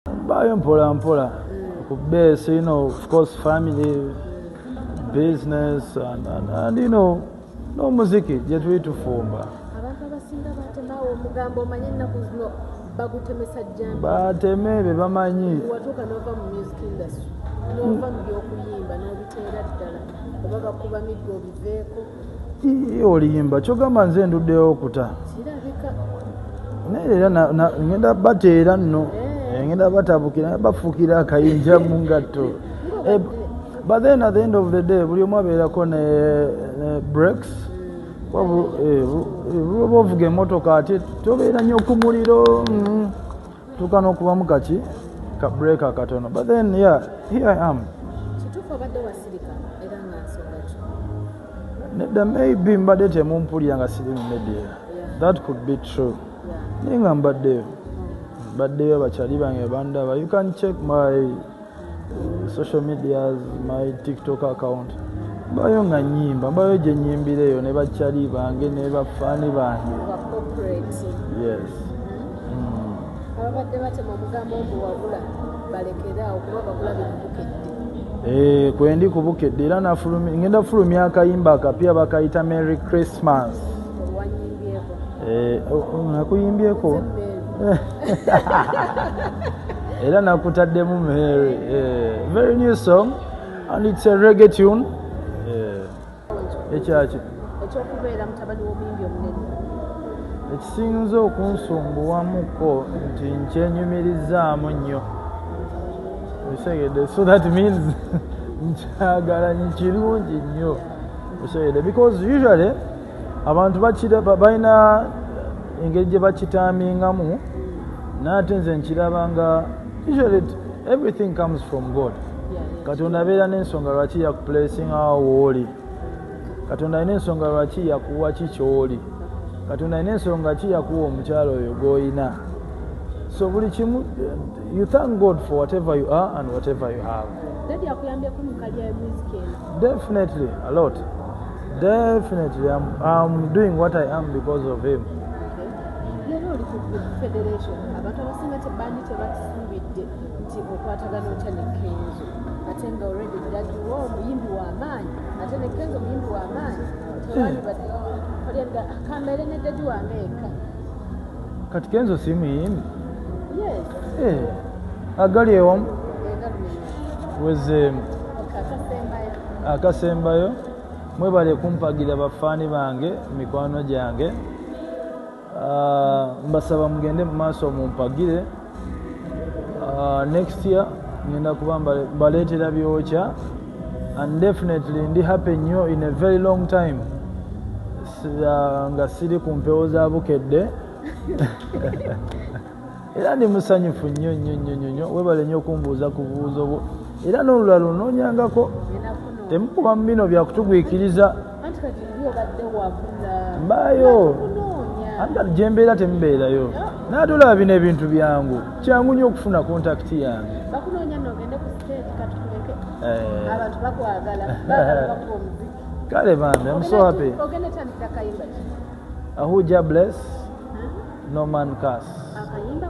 Mbaayo mpola mpola ku base, of course, family, business and n'omuziki gye tuli tufumba. Abantu abasinga batemawo omugambo, omanye ennaku zino bagutemesa jjambi. Bateme be bamanyi. Watuuka n'ova mu music industry, n'ova mu byokuyimba, n'obiteera ddala, oba bakuba miggo obiveeko? Ii, oliyimba kyogamba nze nduddeyo okuta. Kirabika. Naye era ngenda bateera nno. Ngenda batabukira, bafuukira akayinja mu ngatto. But then at the end of the day, buli omu abeerako ne breaks. Bwoba ovuga emmotoka, ate tobeera nnyo ku muliro, tuuka n'okubamu kaki ka break akatono. But then, yeah, here I am. Kituufu obadde wasirika, era nga nsonga ki? Nedda, maybe mbadde temumpulira nga siri mu media. That could be true. Naye nga mbaddeyo, mbaddeyo, bakyali bange bandaba. You can check my social medias, my TikTok account. Mbayo nga nyimba, mbayo gye nyimbira eyo ne bakyali bange ne bafaani bange. Ba corporate. Yes. Ababadde batema omugambo mbu wabula, balekere awo, kuba bakulabye kubukedde. Kwendi kubukedde, era ngenda fulumya akayimba akapya bakayita "Merry Christmas". Olwanyimbyeko. Oh, nakuyimbyeko. Nze Mary. Era nakutaddemu Mary. Very new song and it's a reggae tune. Ekyaki? Ekyokubeera mutabani w'omuyimbi omunene. Ekisinza okunsumbuwamuko nti nkyenyumirizaamu nnyo, osegedde? So that means nkyagala, nkirungi nnyo, osegedde? Because usually abantu balina engeri gye bakitaamingamu, naate nze nkiraba nga usually everything comes from God. Katonda abeera n'ensonga lwaki yakuplacinga awo wooli. Katonda alina ensonga lwaki yakuwa ki kyoli. Katonda alina ensonga ki yakuwa omukyalo oyo gw'olina. So buli kimu, you thank God for whatever you are and whatever you have. Daddy akuyambyeko mu career ya music eno? Definitely, a lot. Definitely, I'm doing what I am because of him. Leero oli ku federation, abantu abasinga tebandi tebakisuubidde nti okwatagana otya ne Kenzo, ate nga already daddy wo omuyimbi w'amaanyi, ate ne Kenzo omuyimbi w'amaanyi. Tewandi kambeere ne daddy wange yekka. Kati Kenzo si muyimbi? Yes. Eh, agali ewamu. Egalumenya. Wezeemu. Akasembayo. Akasembayo, mwebale kumpagira, bafaani bange, mikwano gyange. Ah, mbasaba mugende mu maaso mumpagire. Ah, next year ngenda kuba mbaleetera byokya, and definitely ndi happy nnyo in a very long time nga siri ku mpewo za Bukedde, era ndi musanyufu nnyo nnyo nnyo nnyo nnyo. Webale nnyo okumbuuza ku buuzo bwo, era n'olulala lunoonyangako. Enakuno. Temukuba mu bino byakutugwikiriza. Anti kati ndi obadde wabula. Mbaayo. Kunoonya. Anti kati gye mbeera temubeerayo, naye ate olaba bino ebintu byangu, kyangu nnyo okufuna contact yange. Bakunoonya nno, ogende ku stage, katukuleke. Eh, abantu bakwagala, baagala bakuba omuziki. Kale bambi, I'm so happy. Ogenda tandikira kayimba ki? Who Jah bless, no man curse. Akayimba.